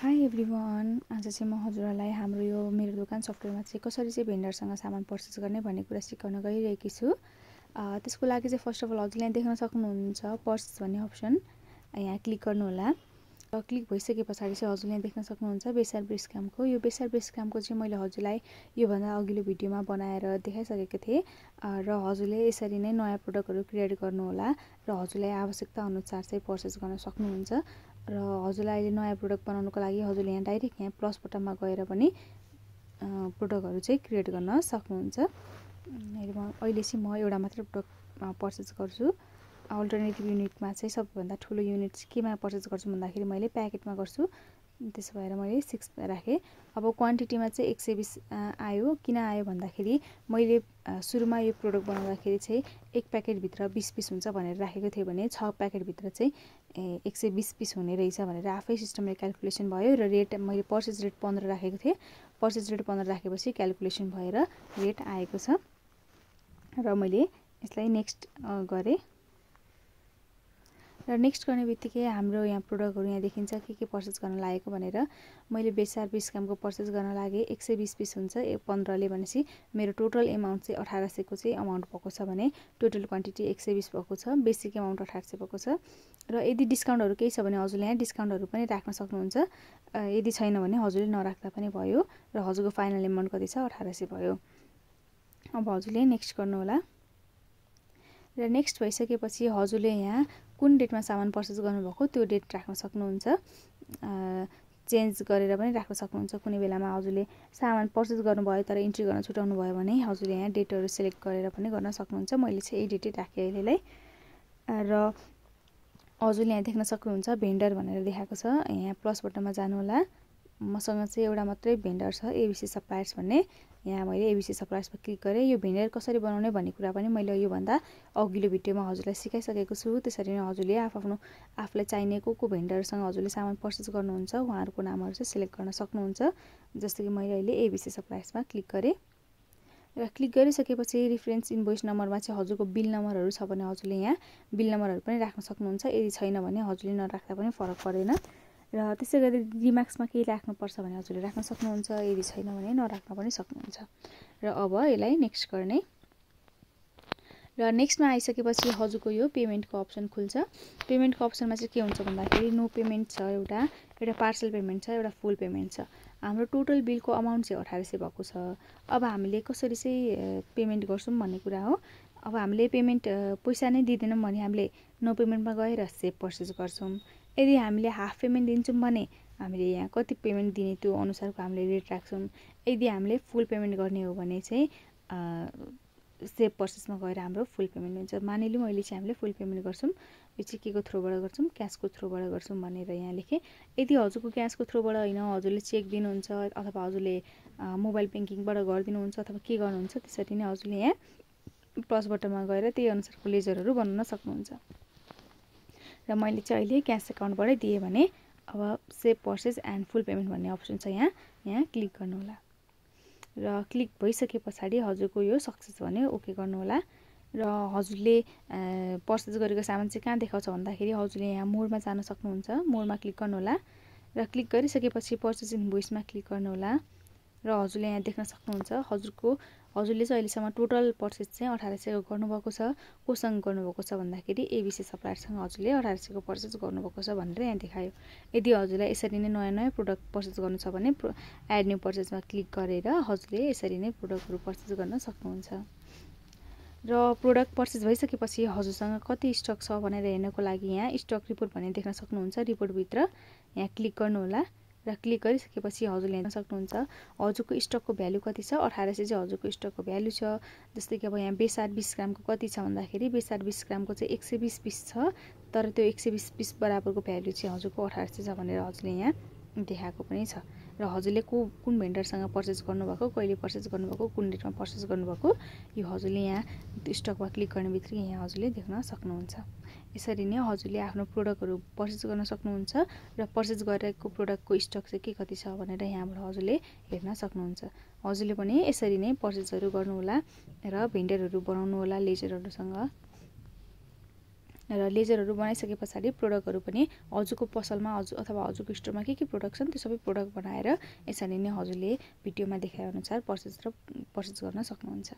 High everyone, आज चाहिँ म हजुरहरूलाई हाम्रो यो मेरो दोकान सफ्टवेयरमा चाहिँ कसरी चाहिँ भेन्डरसँग सामान पर्चेस गर्ने भन्ने कुरा सिकाउन गइरहेकी छु। त्यसको लागि चाहिँ फर्स्ट अफ अल हजुरले यहाँ देख्न सक्नुहुन्छ पर्चेस भन्ने अप्सन, यहाँ क्लिक गर्नु होला। क्लिक भइसके पछाडि चाहिँ हजुरले यहाँ देख्न सक्नुहुन्छ बेसार बेस कामको। यो बेसार बेस कामको चाहिँ मैले हजुरलाई योभन्दा अघिल्लो भिडियोमा बनाएर देखाइसकेको थिएँ र हजुरले यसरी नै नयाँ प्रोडक्टहरू क्रिएट गर्नुहोला र हजुरलाई आवश्यकता अनुसार चाहिँ पर्चेस गर्न सक्नुहुन्छ। र हजुरलाई अहिले नयाँ प्रोडक्ट बनाउनको लागि हजुरले यहाँ डाइरेक्ट यहाँ प्लस बटनमा गएर पनि प्रोडक्टहरू चाहिँ क्रिएट गर्न सक्नुहुन्छ। अहिले चाहिँ म एउटा मात्र प्रोडक्ट पर्चेस गर्छु। अल्टरनेटिभ युनिटमा चाहिँ सबैभन्दा ठुलो युनिट चाहिँ केमा पर्चेस गर्छु भन्दाखेरि मैले प्याकेटमा गर्छु। त्यसो भएर मैले 6 राखेँ। अब क्वान्टिटीमा चाहिँ 120 आयो। किन आयो भन्दाखेरि मैले सुरुमा यो प्रोडक्ट बनाउँदाखेरि चाहिँ एक प्याकेटभित्र 20 पिस हुन्छ भनेर राखेको थिएँ भने 6 प्याकेटभित्र चाहिँ 120 पिस हुने रहेछ भनेर आफै सिस्टमले क्यालकुलेसन भयो र रेट मैले पर्चेस रेट 15 राखेको थिएँ। पर्चेस रेट 15 राखेपछि क्यालकुलेसन भएर रेट आएको छ र मैले यसलाई नेक्स्ट गरेँ। र नेक्स्ट गर्ने बित्तिकै हाम्रो यहाँ प्रोडक्टहरू यहाँ देखिन्छ के पर्चेस गर्न लागेको भनेर। मैले बेसार बेस कामको पर्चेस गर्न लागे 120 पिस हुन्छ 15ले भनेपछि मेरो टोटल एमाउन्ट चाहिँ 1800 को चाहिँ अमाउन्ट भएको छ भने टोटल क्वान्टिटी 120 भएको छ, बेसिक एमाउन्ट 1800 भएको छ। र यदि डिस्काउन्टहरू केही छ भने हजुरले यहाँ डिस्काउन्टहरू पनि राख्न सक्नुहुन्छ। यदि छैन भने हजुरले नराख्दा पनि भयो र हजुरको फाइनल एमाउन्ट कति छ 1800 भयो। अब हजुरले नेक्स्ट गर्नु होला। र नेक्स्ट भइसकेपछि हजुरले यहाँ कुन डेटमा सामान पर्चेस गर्नुभएको त्यो डेट राख्न सक्नुहुन्छ। चेन्ज गरेर पनि राख्न सक्नुहुन्छ। कुनै बेलामा हजुरले सामान पर्चेस गर्नुभयो तर इन्ट्री गर्न छुटाउनु भयो भने हजुरले यहाँ डेटहरू सेलेक्ट गरेर पनि गर्न सक्नुहुन्छ। मैले चाहिँ यही डेटै राखेँ अहिलेलाई। र हजुरले यहाँ देख्न सक्नुहुन्छ भेन्डर भनेर देखाएको छ। यहाँ प्लस बटनमा जानु होला। मसँग चाहिँ एउटा मात्रै भेन्डर छ एबिसी सप्लायर्स भन्ने। यहाँ मैले एबिसी सप्लायर्समा क्लिक गरेँ। यो भेन्डर कसरी बनाउने भन्ने कुरा पनि मैले योभन्दा अघिल्लो भिडियोमा हजुरलाई सिकाइसकेको छु। त्यसरी नै हजुरले आफूलाई चाहिने को भेन्डरसँग हजुरले सामान पर्चेस गर्नुहुन्छ उहाँहरूको नामहरू चाहिँ सिलेक्ट गर्न सक्नुहुन्छ। जस्तो कि मैले अहिले एबिसी सप्लायर्समा क्लिक गरेँ। र क्लिक गरिसकेपछि रेफरेन्स इन्भोइस नम्बरमा चाहिँ हजुरको बिल नम्बरहरू छ भने हजुरले यहाँ बिल नम्बरहरू पनि राख्न सक्नुहुन्छ। यदि छैन भने हजुरले नराख्दा पनि फरक पर्दैन। र त्यसै गरी रिमार्क्समा केही राख्नुपर्छ भने हजुरले राख्न सक्नुहुन्छ। यदि छैन भने नराख्न पनि सक्नुहुन्छ। र अब यसलाई नेक्स्ट गर्ने। र नेक्स्टमा आइसकेपछि हजुरको यो पेमेन्टको अप्सन खुल्छ। पेमेन्टको अप्सनमा चाहिँ के हुन्छ भन्दाखेरि नो पेमेन्ट छ, एउटा पार्सल पेमेन्ट छ, एउटा फुल पेमेन्ट छ। हाम्रो टोटल बिलको अमाउन्ट चाहिँ 1800 भएको छ। अब हामीले कसरी चाहिँ पेमेन्ट गर्छौँ भन्ने कुरा हो। अब हामीले पेमेन्ट पैसा नै दिँदैनौँ भने हामीले नो पेमेन्टमा गएर सेभ पर्चेस गर्छौँ। यदि हामीले हाफ पेमेन्ट दिन्छौँ भने हामीले यहाँ कति पेमेन्ट दिने त्यो अनुसारको हामीले रेट राख्छौँ। यदि हामीले फुल पेमेन्ट गर्ने हो भने चाहिँ सेभ पर्चेसमा गएर हाम्रो फुल पेमेन्ट हुन्छ। मानिलिउँ अहिले चाहिँ हामीले फुल पेमेन्ट गर्छौँ। यो चाहिँ के को थ्रुबाट गर्छौँ, क्यासको थ्रुबाट गर्छौँ भनेर यहाँ लेखेँ। यदि हजुरको क्यासको थ्रुबाट होइन हजुरले चेक दिनुहुन्छ अथवा हजुरले मोबाइल ब्याङ्किङबाट गरिदिनुहुन्छ अथवा के गर्नुहुन्छ त्यसरी नै हजुरले यहाँ प्लस बटनमा गएर त्यही अनुसारको लेजरहरू बनाउन सक्नुहुन्छ। र मैले चाहिँ अहिले क्यास एकाउन्टबाटै दिएँ भने अब save purchase and full payment भन्ने अप्सन छ यहाँ क्लिक गर्नु होला। र क्लिक भइसके पछाडि हजुरको यो सक्सेस भन्यो ओके गर्नु होला। र हजुरले पर्चेस गरेको सामान चाहिँ कहाँ देखाउँछ भन्दाखेरि हजुरले यहाँ मोडमा जान सक्नुहुन्छ। मोडमा क्लिक गर्नु होला। र क्लिक गरिसकेपछि पर्चेस इन्भोइसमा क्लिक गर्नु होला। र हजुरले यहाँ देख्न सक्नुहुन्छ हजुरले चाहिँ अहिलेसम्म टोटल पर्चेस चाहिँ 1800 को गर्नुभएको छ। कोसँग गर्नुभएको छ भन्दाखेरि एबिसी सप्लायरसँग हजुरले 1800 को पर्चेस गर्नुभएको छ भनेर यहाँ देखायो। यदि हजुरलाई यसरी नै नयाँ प्रोडक्ट पर्चेस गर्नु छ भने एड न्यू पर्चेसमा क्लिक गरेर हजुरले यसरी नै प्रोडक्टहरू पर्चेस गर्न सक्नुहुन्छ। र प्रोडक्ट पर्चेस भइसकेपछि हजुरसँग कति स्टक छ भनेर हेर्नको लागि यहाँ स्टक रिपोर्ट भन्ने देख्न सक्नुहुन्छ। रिपोर्टभित्र यहाँ क्लिक गर्नु होला। र क्लिक गरिसकेपछि हजुरले हेर्न सक्नुहुन्छ हजुरको स्टकको भ्यालु कति छ। 1800 चाहिँ हजुरको स्टकको भ्यालु छ। जस्तै कि अब यहाँ बेसार 20 ग्रामको कति छ भन्दाखेरि बेसार 20 ग्रामको चाहिँ 120 पिस छ। तर त्यो 120 पिस बराबरको भ्यालु चाहिँ हजुरको 1800 छ भनेर हजुरले यहाँ देखाएको पनि छ। र हजुरले कुन भेन्डरसँग पर्चेस गर्नुभएको, कहिले पर्चेस गर्नुभएको, कुन डेटमा पर्चेस गर्नुभएको यो हजुरले यहाँ स्टकमा क्लिक गर्ने बित्तिकै यहाँ हजुरले देख्न सक्नुहुन्छ। यसरी नै हजुरले आफ्नो प्रोडक्टहरू पर्चेस गर्न सक्नुहुन्छ। र पर्चेस गरेको प्रोडक्टको स्टक चाहिँ के कति छ भनेर यहाँबाट हजुरले हेर्न सक्नुहुन्छ। हजुरले पनि यसरी नै पर्चेसहरू गर्नुहोला र भेन्डरहरू बनाउनु होला लेजरहरूसँग। र लेजरहरू बनाइसके पछाडि प्रोडक्टहरू पनि हजुरको पसलमा अथवा हजुरको स्टोरमा के प्रोडक्ट छन् त्यो सबै प्रोडक्ट बनाएर यसरी नै हजुरले भिडियोमा देखाए अनुसार पर्चेस गर्न सक्नुहुन्छ।